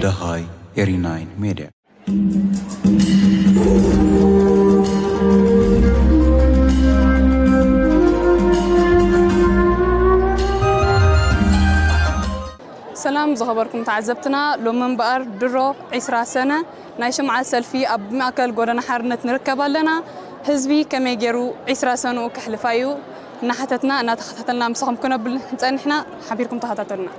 ደሃይ ኤሪ ናይን ሜድያ። ሰላም ዝኸበርኩም ተዓዘብትና፣ ሎሚ እምበኣር ድሮ ዒስራ ሰነ ናይ ሽምዓ ሰልፊ ኣብ ማእከል ጎደና ሓርነት ንርከብ ኣለና። ህዝቢ ከመይ ገይሩ ዒስራ ሰንኡ ከሕልፋ እዩ እናሓተትና እናተኸታተልና ምሳኹም ክነብል ጸኒሕና። ሓቢርኩም ተኸታተሉና።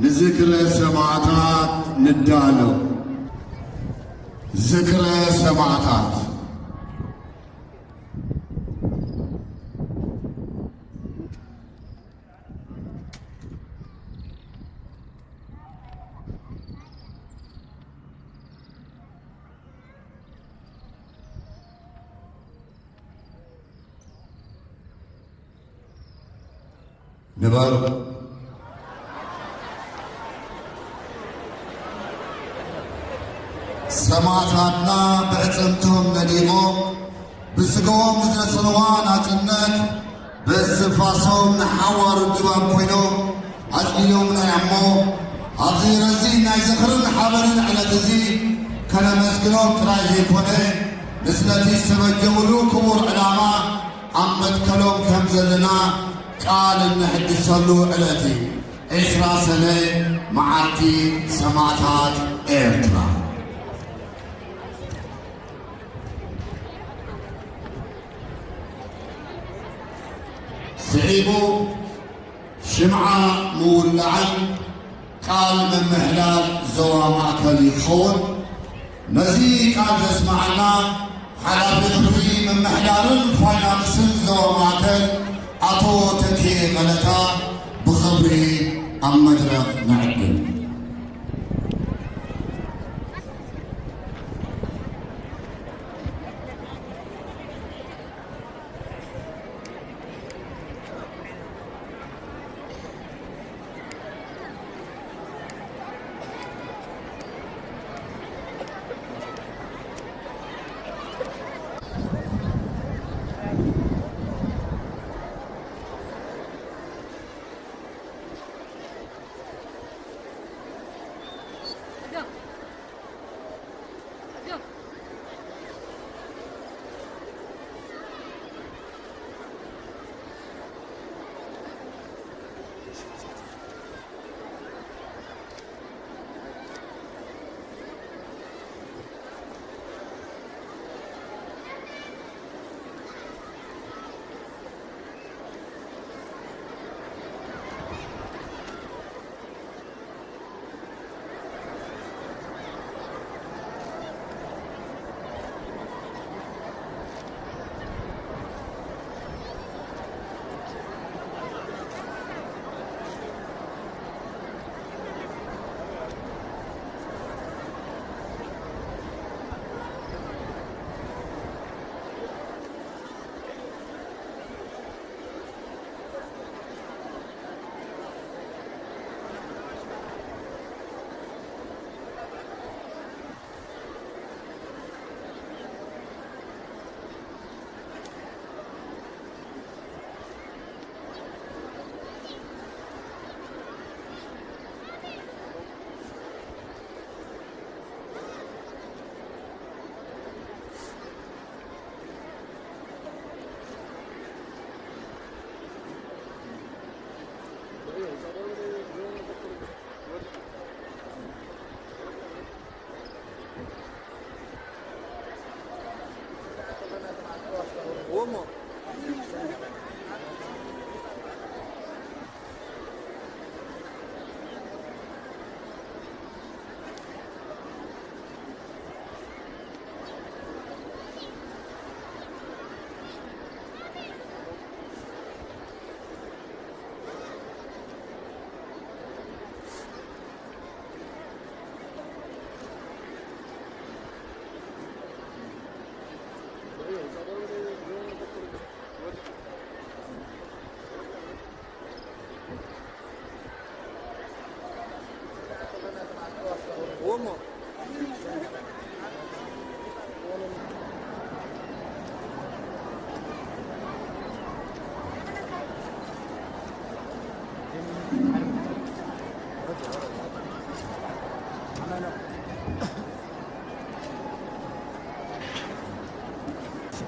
ንዝክረ ሰማዕታት ንዳሎ። ዝክረ ሰማዕታት። ንበሩ። ሰማእታትና ብዕጽምቶም ነዲቖም ብስጋኦም ዝነጸልዋ ናጽነት ብእስትንፋሶም ንሓዋሩ ድባብ ኮይኖም ኣጽሊሎምና እዮም እሞ፣ ኣብዚ ረዚ ናይ ዝኽርን ሓበንን ዕለት እዚ ከነመስግኖም ጥራይ ዘይኮነ፣ ምስለቲ ዝተበጀውሉ ክቡር ዕላማ ኣብ መትከሎም ከም ዘለና ቃል እንሕድሰሉ ዕለት እዩ። ዕስራ ሰነ መዓልቲ ሰማእታት ኤርትራ። ስዒቡ ሽምዓ ምውላዕን ቃል ምምሕዳር ዞባ ማእከል ይኸውን። ነዚ ቃል ዘስምዓና ሓላፊ ክፍሊ ምምሕዳርን ፋይናንስን ዞባ ማእከል ኣቶ ተኪኤ ቀለታ ብኽብሪ ኣብ መድረኽ ንዕድም።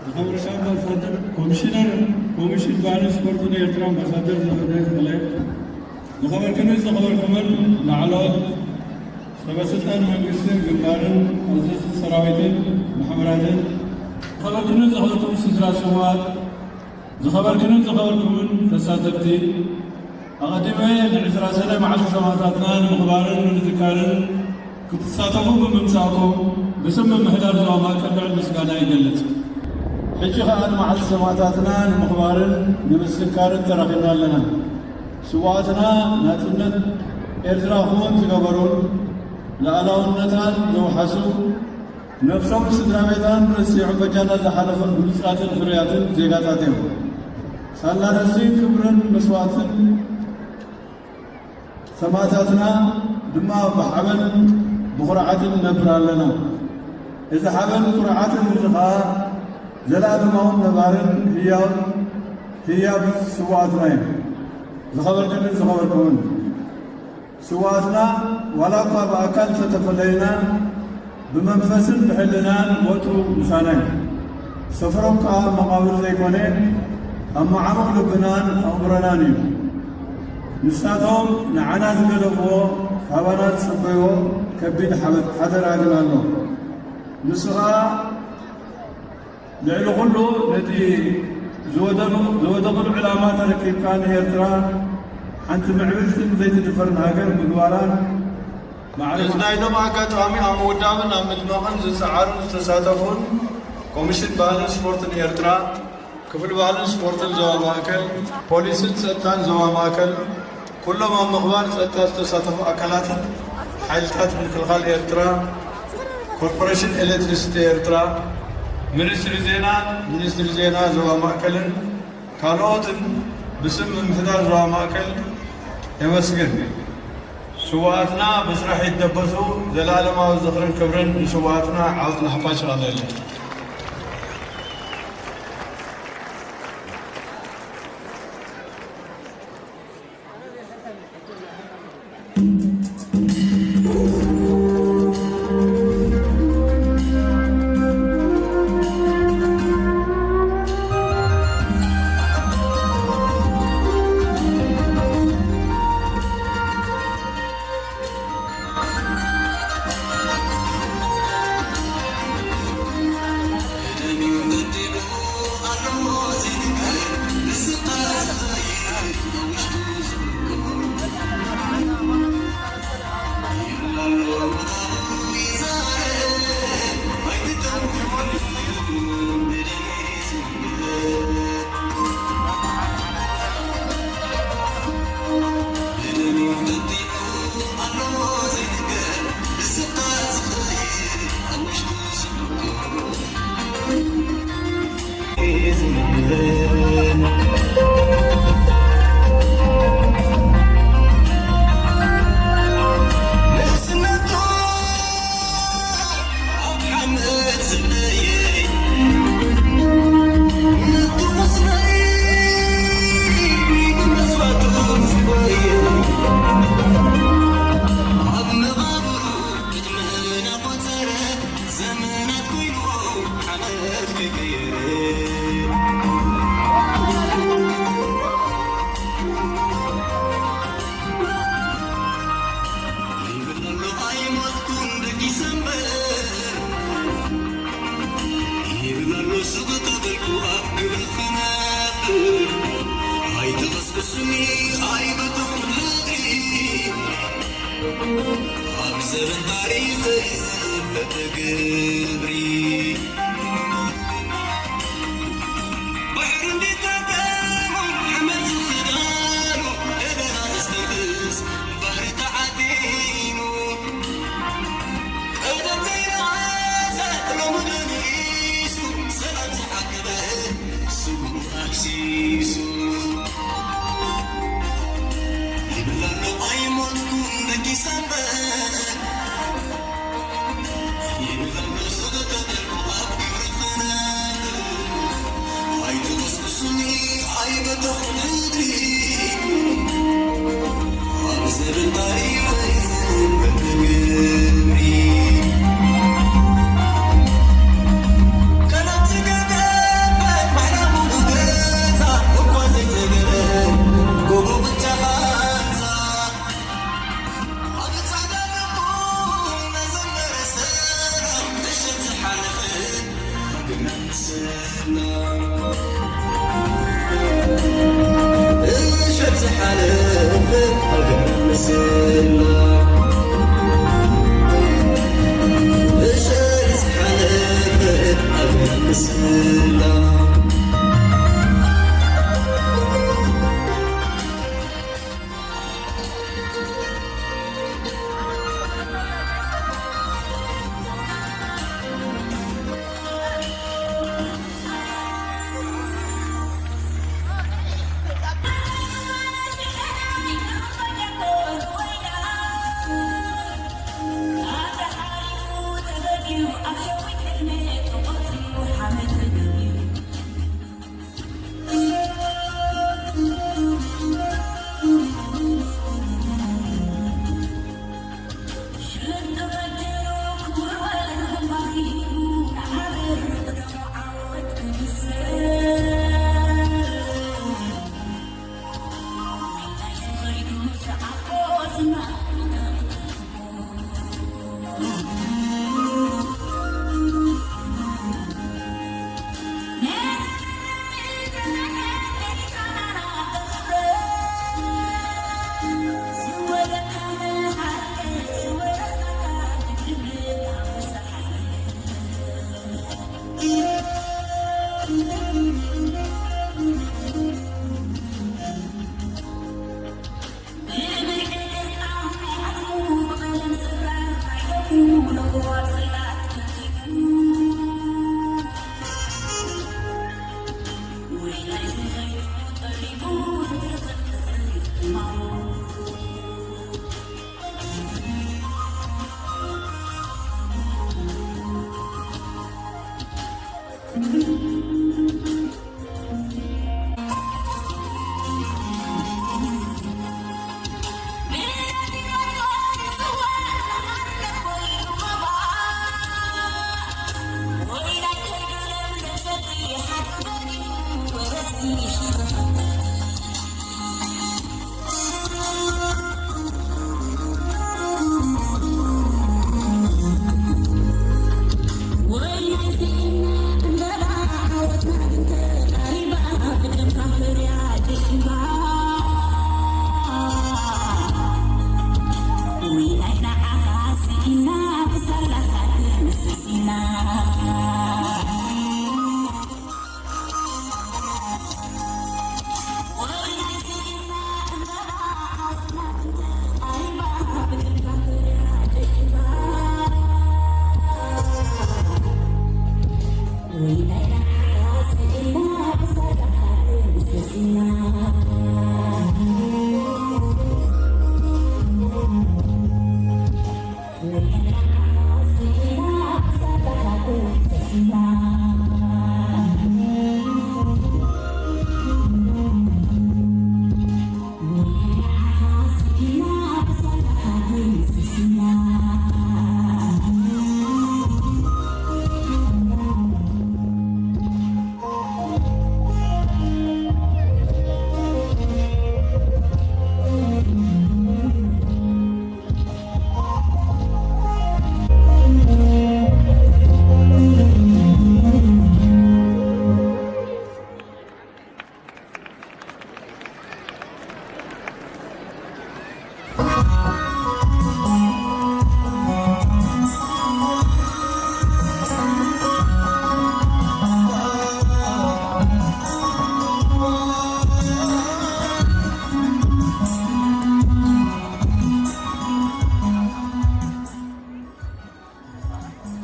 ዝኸበርካ ኣምባሳደር፣ ኮሚሽነር ኮሚሽን ባህልን ስፖርትን ኤርትራ ኣምባሳደር ዘመደ ተኽለ፣ ዝኸበርክንን ዝኸበርኩምን ላዕለዎት ሰበ ስልጣን መንግስትን ግንባርን፣ ኣዘዝቲ ሰራዊትን ማሕበራትን፣ ዝኸበርክንን ዝኸበርኩምን ስድራ ስውኣት፣ ዝኸበርክንን ዝኸበርኩምን ተሳተፍቲ፣ ኣቐዲመ ንዕስራ ሰነ መዓልቲ ሰማእታትና ንምኽባርን ንምዝካርን ክትሳተፉ ብምምጻእኩም ብስም ምምሕዳር ዞባ ማእከል ልዑል ምስጋና ይገልጽ። ሕጂ ከኣ ንመዓልቲ ሰማእታትና ንምኽባርን ንምዝካርን ተራኺብና ኣለና። ስውኣትና ናጽነት ኤርትራ ክውን ዝገበሩን ልኣላውነታን ዘውሓሱ፣ ነብሶም ስድራ ቤታን ረሲዖም በጃና ዝሓለፉን ብሉጻትን ፍሩያትን ዜጋታት እዮም። ሳላ ነዚ ክብርን መስዋእትን ሰማእታትና ድማ ብሓበን ብኹርዓትን ንነብር ኣለና። እዚ ሓበን ኩርዓትን እዚ ኸኣ ዘለኣለማውን ነባርን ህያው ህያብ ስውኣትና እዩ። ዝኸበርክንን ዝኸበርኩምን ስውኣትና ዋላ እኳ ብኣካል እንተተፈለዩና ብመንፈስን ብሕልናን ወትሩ ምሳና እዩ። ሰፈሮም ከኣ መቓብር ዘይኮነ ኣብ መዓሙቕ ልብናን ኣእምሮናን እዩ። ንሳቶም ንዓና ዝገደፍዎ ካባና ዝጽበይዎ ከቢድ ሓበ-፣ ሓደራ ግን ኣሎ። ንሱ ኸኣ ልዕሊ ኩሉ ነቲ ዝወደኑ-፣ ዝወደቑሉ ዕላማ ተረኪብካ ንኤርትራ ሓንቲ ምዕብልትን ዘይትድፈርን ሃገር ምግባራን ማዕረ እዚ ናይ ሎም ኣጋጣሚ ኣብ ምውዳብን ኣብ ምድማቕን ዝጸዓሩን ዝተሳተፉን ኮሚሽን ባህልን ስፖርትን ኤርትራ፣ ክፍሊ ባህልን ስፖርትን ዞባ ማእከል፣ ፖሊስን ጸጥታን ዞባ ማእከል፣ ኩሎም ኣብ ምኽባር ጸጥታ ዝተሳተፉ ኣካላትን ሓይልታት ምክልኻል ኤርትራ፣ ኮርፖሬሽን ኤሌክትሪሲቲ ኤርትራ፣ ሚኒስትሪ ዜና፣ ሚኒስትሪ ዜና ዞባ ማእከልን ካልኦትን ብስም ምምሕዳር ዞባ ማእከል የመስግን። ስውኣትና ብስራሕ ይደበሱ። ዘላለማዊ ዝኽርን ክብርን ንስውኣትና። ዓወት ንሓፋሽ። ይቐለልና።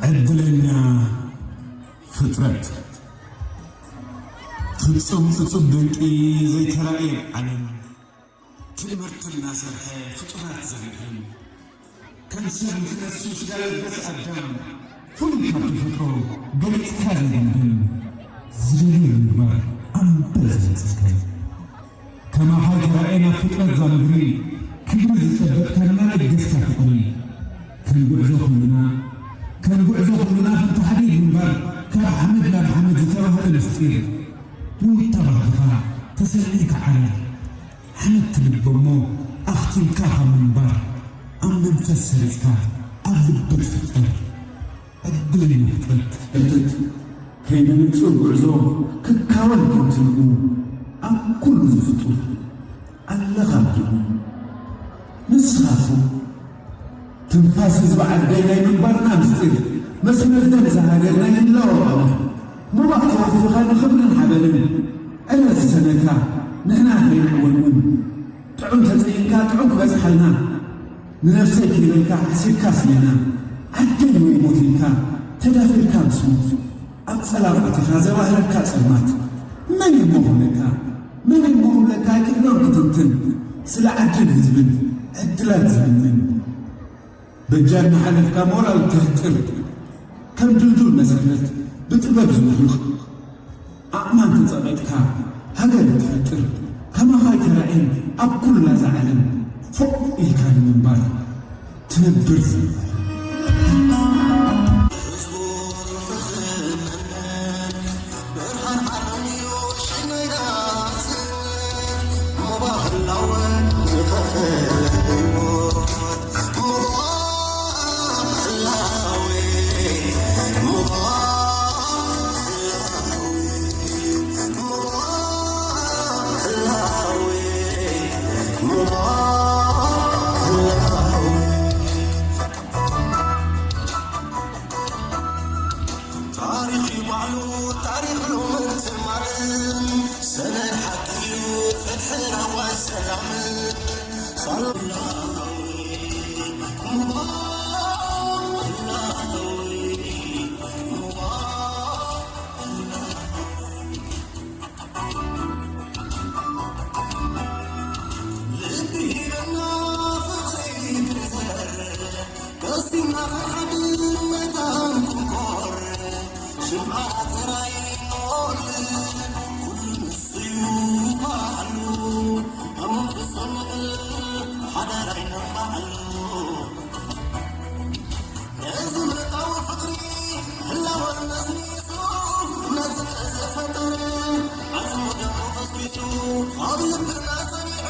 ዕድለኛ ፍጥረት፣ ፍጹም እጹብ ድንቂ ዘይተራእየ ዓለም፣ ትእምርቱ እናሰርሐ ፍጡራት ዘምህም፣ ከም ሰብ ንኽነሱ ስጋ ለበሰ ኣዳም፣ ፍሉይ ካብ ተፈጥሮ ገሊጽካ ዘይድምድም፣ ዝደልዮ ንምግባር ኣምበር ዘይጸገም። ከማኻ ተራእየና ፍጥረት እዛ ምድሪ፣ ክብሪ ዝጨበጥካና ለገስካ ፍቕሪ። ከም ጉዕዞ ኩልና፣ ከም ጉዕዞ ኩልና ከም ተሓዲድ ምንባር፣ ካብ ሓመድ ናብ ሓመድ ዝተባህለ ምስጢር። ወይ ተባህልኻ፣ ተሰሚዕካ ዓረር፣ ሓመድ ትልበ እሞ ኣኽቲምካ ካብ ምንባር፣ ኣብ መንፈስ ሰሪጽካ ኣብ ልቢ ትፍጠር። ዕድለኛ ፍጥረት። ሕልፍት ከይንንጹር ጉዕዞ ክካወል ከምትንኡ ኣብ ኩሉ ዝፍጡር ኣለኻ ኣዲኡ። ንስኻ እኮ ትንፋስ ህዝቢ ዓደይ ናይ ምንባርና ምስጢር፣ መስመር ደም እዛ ሃገር ናይ ህላወ ቀመር፣ ሞባእ ተወፊኻ ንኽብርን ሓበንን ዕረ ዝሰነካ ንሕና ከይንዕወን እውን ጥዑም ተጸይንካ ጥዑም ክበጽሓልና፣ ንነብሰይ ከይበልካ ሓሲብካ ስሜና፣ ዓደይ ወይ ሞት ኢልካ ተዳፊርካ ምስ ሞት፣ ኣብ ጸላም ኣቲኻ ዘባህረካ ጸልማት፣ መን እሞ ክብለካ፣ መን እሞ ክብለካ ኣይክእሎን ክትንትን፣ ስለ ዓድን ህዝብን ዕድላት ዝምንን። በጃ እናሓለፍካ ሞራል ተህጥር፣ ከም ድልዱል መሰረት ብጥበብ ዝውህቕ፣ ኣእማን ተጸቒጥካ ሃገር እትፈጥር፣ ከማኻ ኣይተራእየን ኣብ ኩላ እዛ ዓለም፣ ፎእ ኢልካ ንምንባር ትነብር ዝንባር። ልቢ ሂበና ፍቕሪ ክንዘር፣ ቀሲና ፈርሓትን መታን ክንኮር፣ ሽምዓ ጥራይ ኖል፣ ኩሉ ንሱ እዩ ባዕሉ፣ ኣብ መንፈስ ንዕል፣ ሓዳር ኣይነባዕሉ። ነዚ ምልካዊ ፍቕሪ ህላወ ነስኒሱ፣ ነዚ ዝፈጠረ ዓጽሙ ደሙ ፈስኪሱ፣ ኣብ ልብና ጸኒዑ፣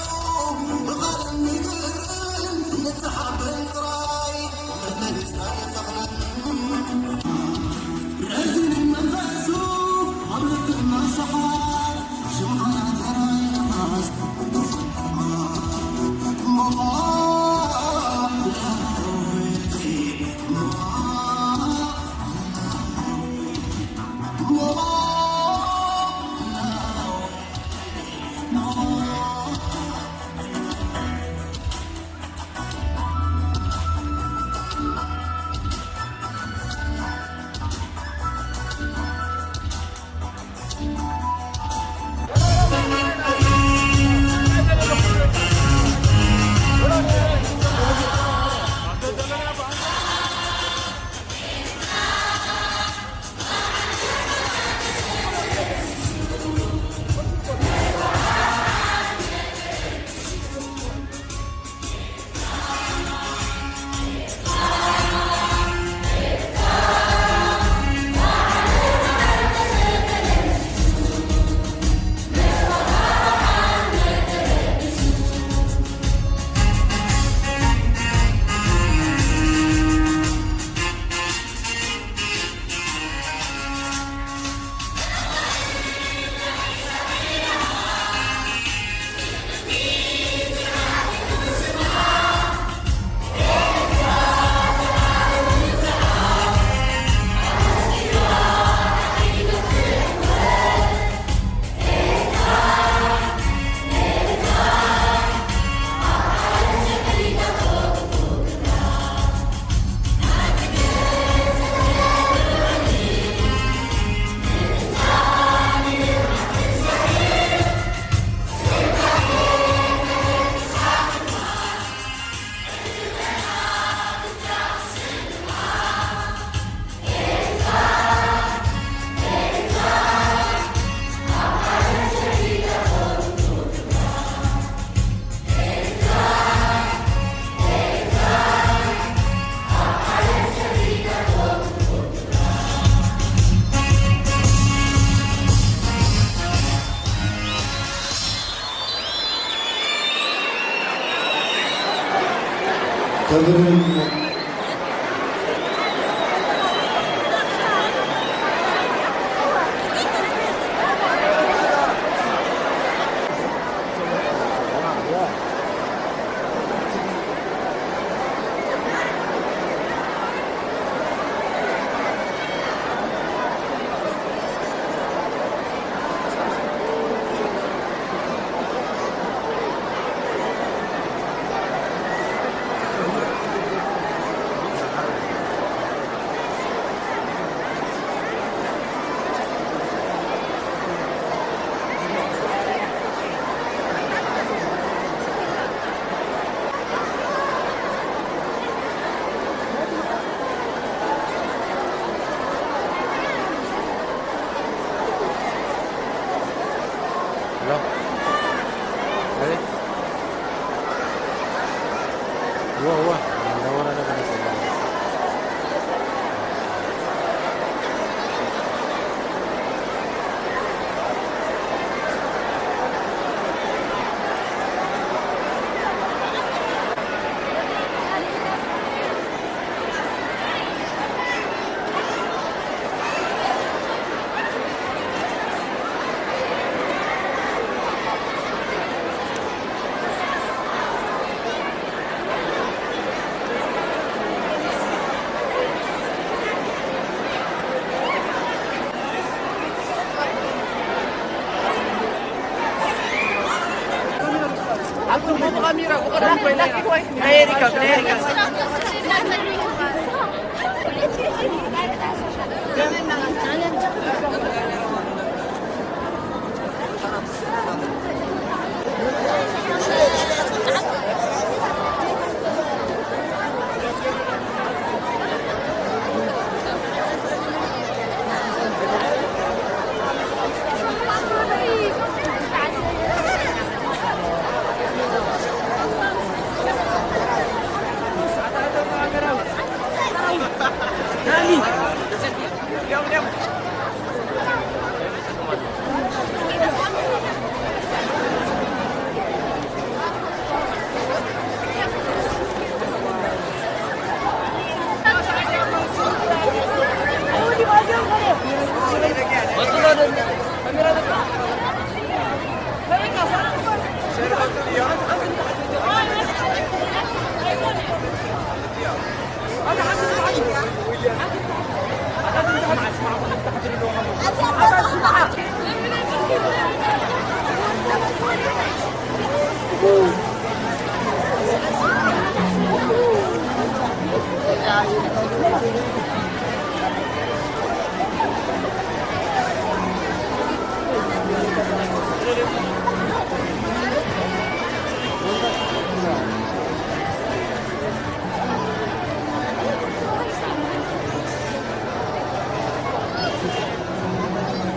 ብቓልን ብግብርን ንተሓበን ጥራይ፣ መመሊስና ንፈኽረን። ነዚ መንፈሱ ኣብ ልብና ሰሓት፣ ክብርን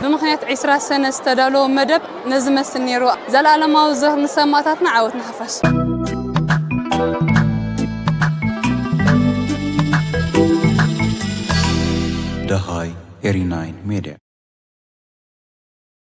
ብምኽንያት ዒስራ ሰነ ዝተዳለወ መደብ ነዚ መስል ነይሩ። ዘላለማዊ ዝኽሪ ንሰማእታትና፣ ዓወት ንሓፋሽ። ደሃይ ኤሪ ናይን ሜድያ።